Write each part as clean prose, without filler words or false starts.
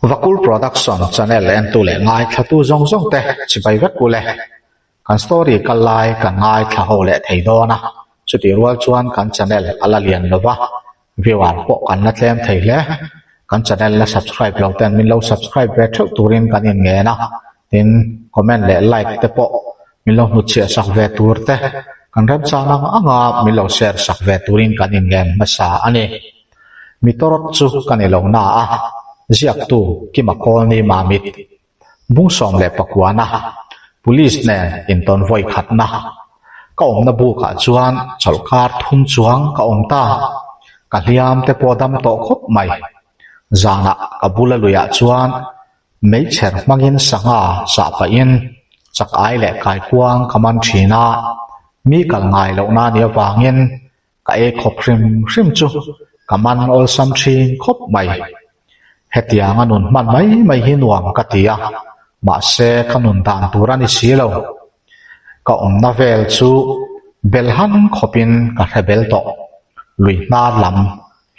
Vakul Production channel entu leh ngaithlatu zawng zawng te chibai vek u le. Kan story kal lai kan ngaithla ho leh thei dawn a, chutih rual chuan kan channel a la lian lo va, viewer pawh kan la tlem thei hle. Kan channel la subscribe lo ten min lo subscribe ve theuh turin kan inngen a, tin comment leh like te pawh min lo hnutchhiah sak ve tur te, kan remchang ang anga min lo share sak ve turin kan inngen hmasa a ni. Mi tawrawt chu ka ni lo na a, ziaktu Kima Kawlni Mamit, Bung 19-na, Police nen intawn vawi khatna, ka awmna bukah chuan chawlhkar thum chuang ka awm ta, ka hliam te pawh dam tawh khawp mai. Zanah ka bula luiah chuan meichher hmangin sangha sah pahin chak ai leh kaikuang ka man thin a, mi kal ngai lohna ni avangin Ka ei khawp hrim hrim chu ka man awlsam thin khawp mai. Hetianga nun hman mai mai hi nuam ka ti a, mahse ka nun dan tur a ni si lo. Ka awmna vel chu belhan khawpin ka hre bel tawh. Lui hnar lam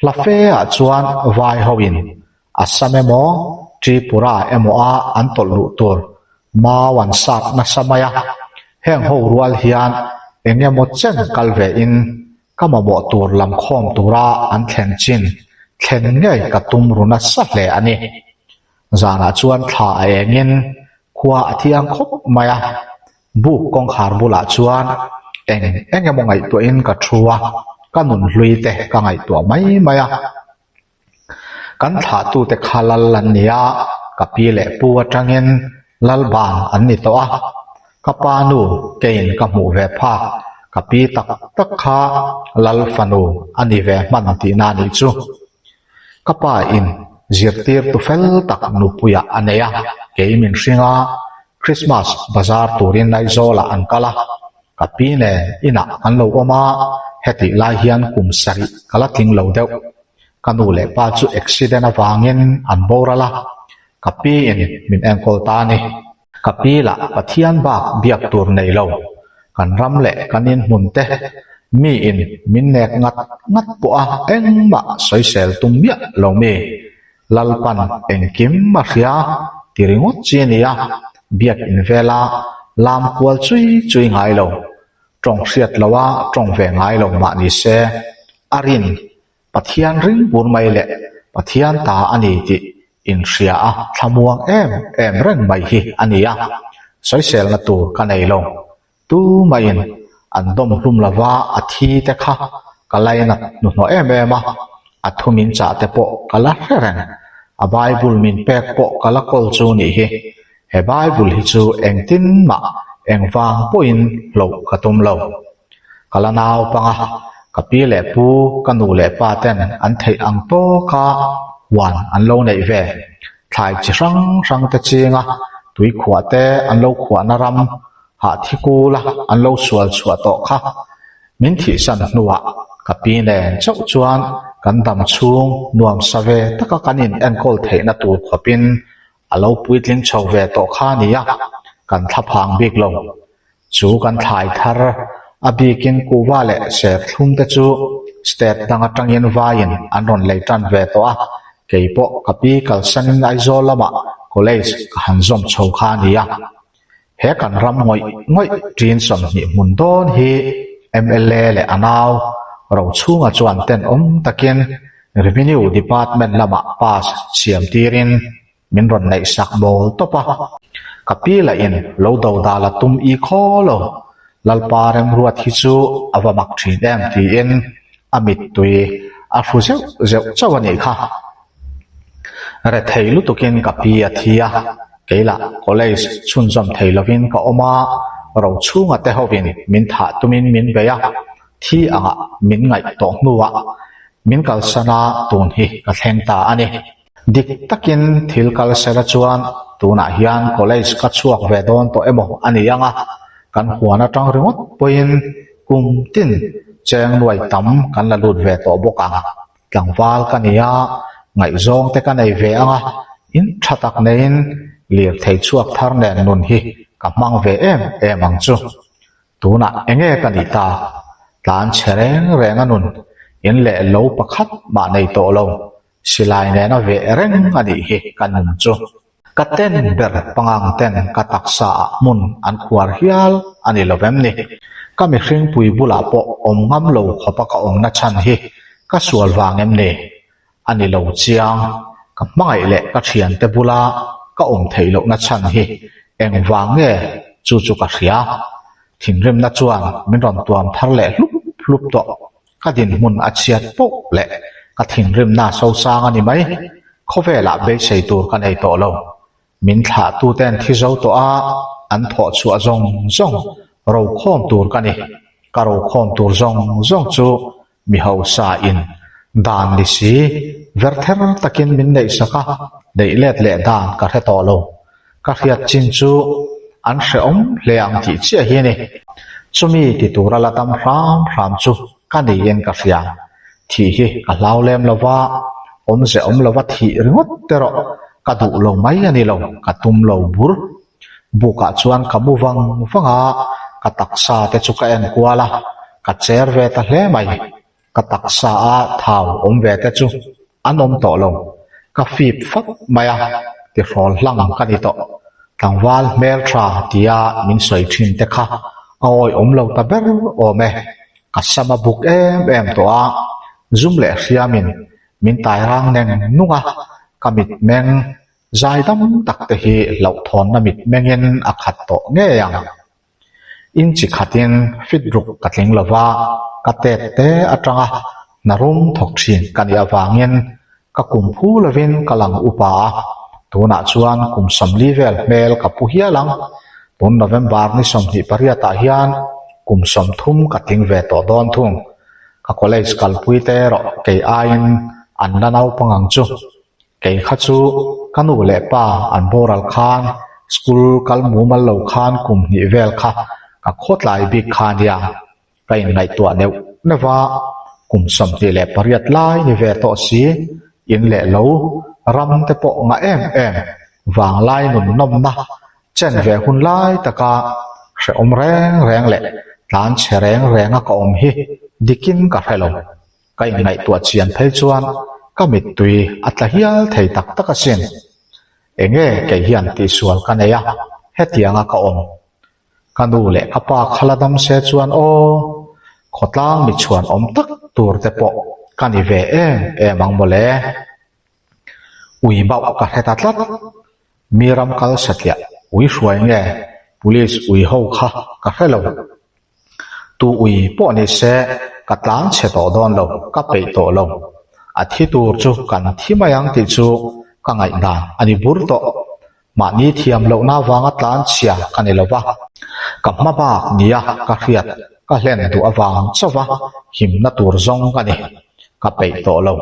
hla fe ah chuan vai hoin Assam emaw Tripura emaw a an tawlh luh tur mau an sat nasa mai a, heng ho rual hian eng emaw chen kal ve in ka mamawh tur lam khawm tura an thlen chin thlen ngei ka tum ru nasa hle a ni. Zanah chuan thla a engin khua a thiang khawp mai a, buk kawngkhar bulah chuan eng eng emaw ngaihtuahin ka thu a, ka nunhlui te ka ngaihtuah mai mai a. Kan thlahtute kha lal an ni a, ka pi leh pu atangin lal ban an ni tawh a. Ka pa nu keiin ka hmuh ve phak, ka pi tak tak kha lal fanu a ni ve hman tihna a nih chu. Ka pa in zirtirtu fel tak nupuiah a nei a, kei min hring a, Christmas bazar turin Aizawlah an kal a. Ka pi nen inah kan lo awm a, hetih lai hian kum sarih ka la tling lo deuh. Ka nu leh pa chu accident avangin an boral a, ka pi in min enkawl ta a ni. Ka pi lah Pathian bak biak tur nei lo, kan ram leh kan inhmun te mi in min nek ngat ngat pawh a engmah sawisel tum miah lo mi. Lalpan engkim a hria ti ringawt chi a ni a, biak in vela lam kual chui chui ngai lo, tawng hriat lo a tawng ve ngai lo mah ni se, a rin Pathian ring bur mai leh Pathian ta a ni tih inhria a thlamuang em em reng mai hi a ni a, sawiselna tur ka nei lo. Tumahin an dawm hlum lova a thi te kha ka lainat hnuhnawh em em a, a thu min chah te pawh ka la hre reng. A Bible min pek pawh ka la kawl chu nih hi. He Bible hi chu engtin mah engvang pawhin hloh ka tum lo. Ka la naupang a, ka pi leh pu, ka nu leh pa ten an theih ang tawka huan an lo neih ve. Thlai chi hrang hrang te chinga tuikhuah te an lo khuahna ram hah thi kula an lo sual chhuah tawh kha. Min thihsan hnuah ka pi nen chauh chuan kan dam chhung nuam sa ve taka kan in enkawl theihna tur khawpin a lo puitling chho ve tawh kha a ni a, kan thlaphang bik lo. Chu kan thlai thar a bikin kuhva leh serthlum te chu state dang atangin vaiin an rawn lei tan ve tawh a, kei pawh ka pi kalsanin Aizawl lamah college ka han zawm chho kha a ni a. He kan ram ngawih ngawih ṭin 20 hmun dawn hi mla leh a nau Rochhunga chuan tenawm takin Revenue Department lamah pass siam tirin min rawn neih sak mawl tawp a. Ka pi lahin lo do dal a tum i khaw lo, Lalpa remruat hi chu a va mak ṭhin em tiin a mittui a hru zeuh zeuh chauh a nih kha. Rethei lutukin ka pi a thi a, keilah college chhunzawm thei lovin ka awm a, Rochhunga te hovin min thah tumin min bei a, thi angah min ngaih tawh hnuah min kalsan a tun hi ka thleng ta a ni. Dik takin thil kal sela chuan tunah hian college ka chhuak ve dawn tawh emaw a ni ang a, kan huan atang ringawt pawhin kum tin cheng nuai tam kan la lut ve tawh bawk ang. Tlangval ka ni a, ngaihzawng te ka nei ve ang a, in tha tak neiin lirthei chhuak thar nen nun hi ka hmang ve em em ang chu. Tunah enge ka nih ta? Tlan chhe reng reng a nun, in leh lo pakhat mah nei tawh lo. Silai nena veh reng a nih hi ka nun chu. Ka ten ber pangang ten ka taksa ah hmun an khuar hial a ni lo vem ni. Ka mihring pui bulah pawh awm ngam lo khawpa ka awmna chhan hi ka sual vang em ni? A ni lo chiang. Ka hmangaih leh ka thiante bula ka awm theih lohna chhan hi engvang nge chu chu ka hria. Thinrimna chuan min rawn tuam thar leh hlup hlup tawh. Ka dinhmun a chhiat poh leh ka thinrimna sosang a ni mai. Khawvelah beisei tur ka nei tawh lo. Min thlahtuten thi zo tawh a, an thawh chhuah zawng zawng rokhawm tur ka ni. Ka rokhawm tur zawng zawng chu mi hausa in dan ni si, ver ther takin min neihsak a, neih let leh dan ka hre tawh lo. Ka hriat chin chu an hrehawm hle ang tih chiah hi a ni. Chumi ti tura la dam hram hram chu ka niin ka hria. Thih hi ka hlau lem lo va, awmze awm lova thih ringawt erawh ka duh lo mai a ni lo, ka tum lo bur. Bukah chuan ka mu vang vang a, ka taksa te chu ka en kual a, ka cher ve ta hle mai. Ka taksa a thau awm ve te chu an awm tawh lo, ka fip fap mai a, tihrawl hlang ka ni tawh. Tlangval hmel tha tia min sawi thin te kha a awihawm lo ta ber awm e. Ka sam a buk em em tawh a, zum leh hriamin min tai rang neng nung a, ka mitmeng zai dam tak te hi hlauhthawnna mitmengin a khat tawh ngei ang. In chi khatin fit ruk ka tling lo va, ka tet te atanga hna rum thawk thin ka nih avangin ka kum phu lovin ka lang upa a, tunah chuan kum 40 vel hmel ka pu hial ang. Tun November ni 28 ah hian kum 30 ka tling ve tawh dawn thung. Ka college kalpui te erawh kei aiin an la naupang ang chu. Kei kha chu ka nu leh pa an boral khan school kal mumal lo khan kum hnih vel kha ka khawtlai bik kha nia ka inngaihtuah neuh neuh va, kum 28 lai ni ve tawh si, in leh lo ram te pawh ngah em em vanglai nun nawmna chen ve hun lai taka hrehawm reng reng leh tlan chhe reng renga ka awm hi dikin ka hre lo. Ka inngaihtuah chian phei chuan ka mittui a tla hial thei tak tak asin. Enge kei hian tihsual ka nei a, hetianga ka awm. Ka nu leh ka pa kha la dam se chuan aw, khawtlang mi chhuan awm tak tur te pawh ka ni ve em em ang mawle. Ui bauh ka hre ta tlat. Mi ram kal satliah ui hruai nge police ui ho kha ka hre lo. Tu ui pawh ni se ka tlan chhe tawh dawn lo, ka peih tawh lo. A thi tur chu kan thi mai ang tih chu ka ngaihdan a ni bur tawh. Mahni thiam lohna avanga tlan chhia ka ni lo va, ka hma bak nia ka hriat ka hlen duh avang chauh a himna tur zawng ka ni. Ka peih tawh lo.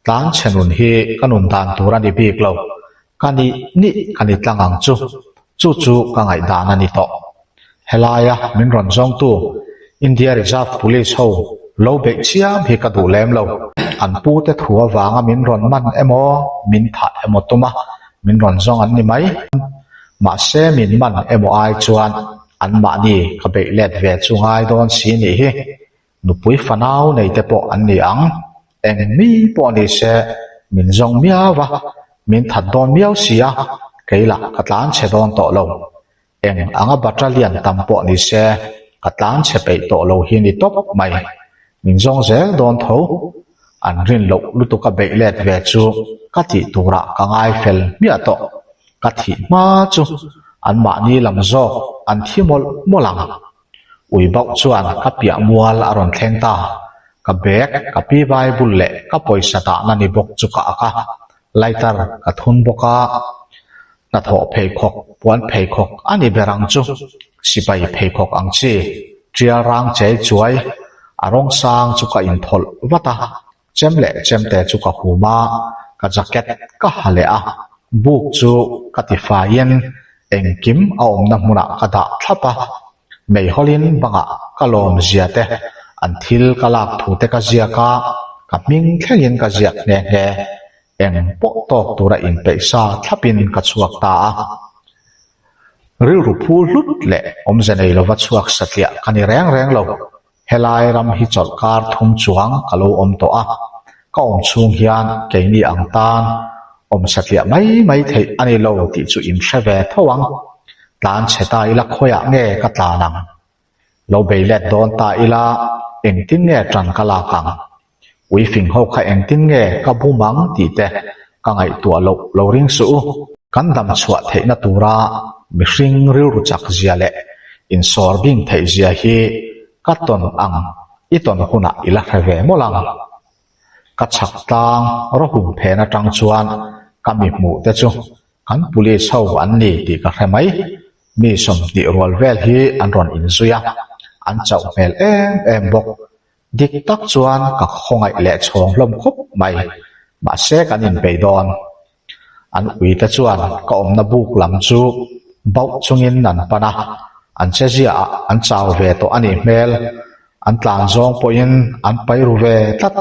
Tlan chhe nun hi ka nun dan tur a ni bik lo. Ka nih nih ka ni tlang ang chu. Chu chu ka ngaihdan a ni tawh. Helaia min rawn zawngtu India Reserve Police ho lo beih chiam hi ka duh lem lo. An pute thu avanga min rawn man emaw, min thah emaw tuma min rawn zawng an ni mai. Mahse min man emaw ai chuan anmahni ka beih let ve chu ngai dawn si nih hi. Nupui fanau nei te pawh an ni ang. Eng mi pawh ni se min zawng miau va, min that dawn miau si a, kei lah ka tlan chhe dawn tawh lo. Eng anga battalion tam pawh ni se ka tlan chhe peih tawh lo hi ni tawp mai. Min zawng zel dawn tho. An rin loh lutuk a beih let ve chu ka tih turah ka ngai fel hmiah tawh. Ka thih hma chu anmahni lam zawk an thi mawlh mawlh ang. Ui bauh chuan ka piah mual a rawn thleng ta. Ka bag, ka pi Bible leh ka pawisa dahna ni bawk chu ka ak a, lighter ka thun bawk a. Hnathawh pheikhawk, puan pheikhawk a ni ber ang chu. Sipai pheikhawk ang chi, tial rang chei chuai, a rawng sang chu ka inthawlh vat a. Chem leh chemte chu ka hum a, ka jacket ka ha leh a, buk chu ka ti faiin engkim a awmna hmunah ka dah thlap a, meihawlin bangah ka lawm zia te, an thil ka lak thu te ka ziak a, ka hming thlengin ka ziak nghe nghe, eng pawh tawk tura inpeih sa thlapin ka chhuak ta a. Rilru phu hlut leh awmze nei lova chhuak satliah ka ni reng reng lo. Helai ram hi chawlhkar thum chuang ka lo awm tawh a. Ka awm chhung hian keini ang tan awm satliah mai mai theih a ni lo tih chu in hre ve tho ang. Tlan chhe ta ila khawiah nge ka tlan ang? Lo bei let dawn ta ila engtin nge ṭan ka lak ang? Ui fing ho kha engtin nge ka bum ang tih te ka ngaihtuah loh lo ring suh u. Kan dam chhuah theihna tura mihring rilru chak zia leh insawr bing theih zia hi ka tawn ang i tawn hunah i la hre ve mawlh ang. Ka chhak tlang rawhum phen atang chuan ka mi hmuh te chu kan police ho an ni tih ka hre mai. Mi 20 rual vel hi an rawn inzui a, an chauh hmel em em bawk. Dik tak chuan ka khawngaih leh chhawng hlawm khawp mai, mahse kan inpeih dawn. An uite chuan ka awmna buk lam chu bauh chungin an pan a, an che ziaah an chau ve tawh a nih hmel, an tlan zawng pawhin an pai ru ve tlat.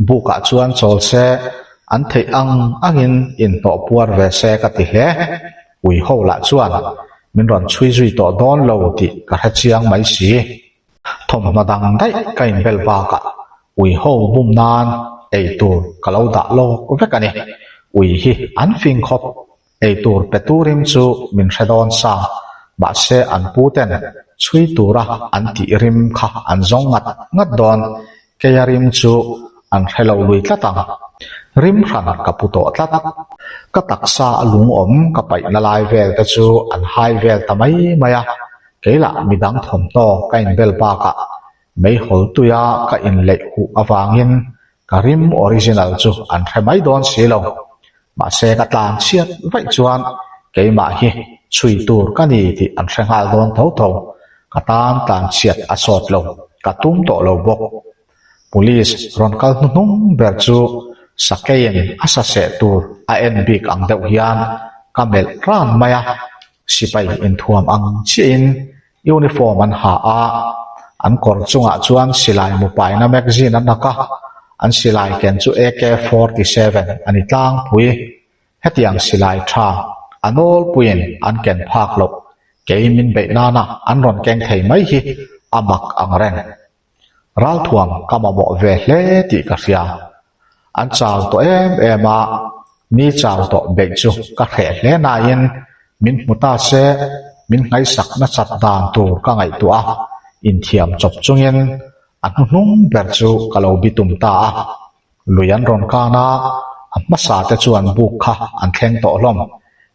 Bukah chuan chawl se, an theih ang angin inhnawh puar ve se ka ti hle. Ui ho lah chuan min rawn chhui zui tawh dawn lo tih ka hre chiang mai si. Thawmhnaw dang daih ka inbel bakah ui ho bum nan ei tur ka lo dah lawk vek a ni. Ui hi an fing khawp, ei tur pe turin chu min hre dawn sa, mahse an pu ten chhui tura an tih rim kha an zawng ngat ngat dawn, keia rim chu an hre lo lui tlat ang. Rim hran ka pu tawh tlat. Ka taksa a lungawm ka paihna lai vel te chu an hai vel ta mai mai a, Keilah midang thawmhnaw ka inbel bakah meihawl tuia ka inleih huh avangin ka rim original chu an hre mai dawn si lo. Mahse ka tlan chhiat vaih chuan keimah hi chhui tur ka ni tih an hre nghal dawn tho tho. Ka tan tlan chhiat a sawt lo, ka tum tawh lo bawk. Police rawn kal hnuhnung ber chu sakeiin a saseh tur a en bik ang deuh hian ka melh ran mai a. Sipai inthuam ang chiahin uniform an ha a, an kawr chungah chuan silai mu paina magazine an ak a, an silai ken chu AK 47 a ni tlangpui. Hetiang silai tha a nawlpuiin an ken phak loh, kei min beih nana an rawn keng thei mai hi a mak ang reng. Ralthuam ka mamawh ve hle tih ka hria. An chau tawh em em a, mi chau tawh beih chu ka hreh hle nain min hmu ta se min ngaihsak nasat dan tur ka ngaihtuah a, inthiam chawp chungin a hnuhnung ber chu ka lo bitum ta a. Lui an rawn kan a, a hmasa te chuan buk kha an thleng tawh hlawm.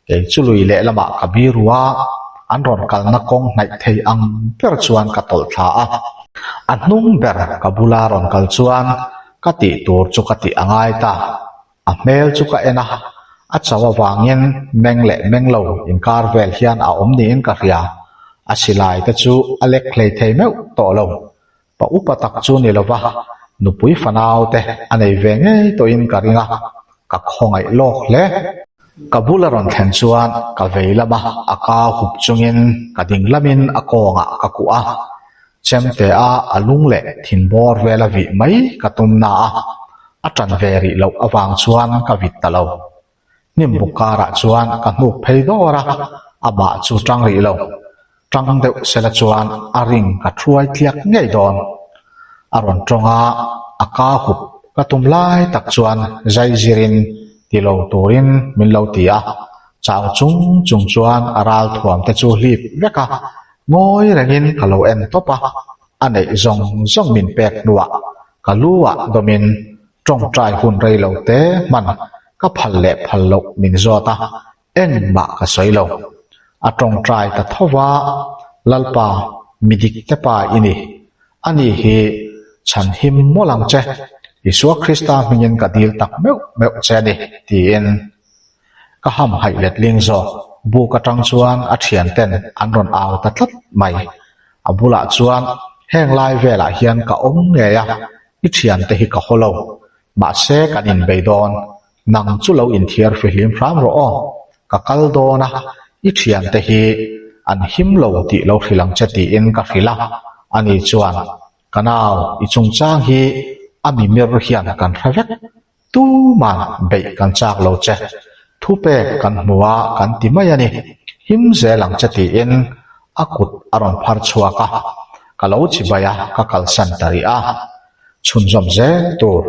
Kei chu lui lehlamah ka biru a, an rawn kalna kawng hnaih thei ang ber chuan ka tawlh thla a. A hnung ber ka bula rawn kal chuan ka tih tur chu ka tih a ngai ta. A hmel chu ka en a, a chau avangin meng leh meng lo inkar vel hian a awm niin ka hria. A silai te chu a lek hlei thei meuh tawh lo. Pa upa tak chu ni lova, nupui fanau te a nei ve ngei tawhin ka ring a, ka khawngaih lawk hle. Ka bul a rawn thlen chuan ka vei lama a ka hup chungin ka ding lamin a kawngah ka kuah a, chemte a a lung leh thin bawr vela vih mai ka tum na a, a ṭan ve rih loh avang chuan ka vit ta lo. Hnim buk karah chuan ka hnuk phei dawr a, amah chu ṭang rih lo. Ṭang deuh sela chuan a ring ka thuai tliak ngei dawn. A rawn ṭawng a, a ka hup ka tum lai tak chuan zai zirin ti lo turin min lo ti a, chau chung chung chuan a ral thuam te chu hlip vek a, ngawi rengin ka lo en tawp a, a neih zawng zawng min pek hnuah ka lu ah dawmin Tawngtai hun rei lo te hman ka phal leh phal loh min zawt a, engmah ka sawi lo. A tawngtai ta tho va, Lalpa, mi dik te pa i ni. Ani hi chhan him mawlh ang che, Isua Krista hmingin ka dil tak meuh meuh che a ni, tiin ka hamhaih letling zawk. Buk atang chuan a thianten an rawn au ta tlat mai. A bulah chuan heng lai velah hian ka awm ngei a, I thiante hi ka haw lo, mahse kan inbei dawn, nang chu lo inthiar fihlim hram rawh aw, ka kal dawn a, i thiante hi an him lo tih lo hrilh ang che tiin ka hrilh a, ani chuan, Ka nau, i chungchang hi a mimir hian kan hre vek, Tuman beih kan chak lo che, thupek kan hmu a kan ti mai a ni, him zel ang che tiin a kut a rawn phar chhuak a, ka lo chibai a ka kalsan ta rih a, chhunzawm zel tur.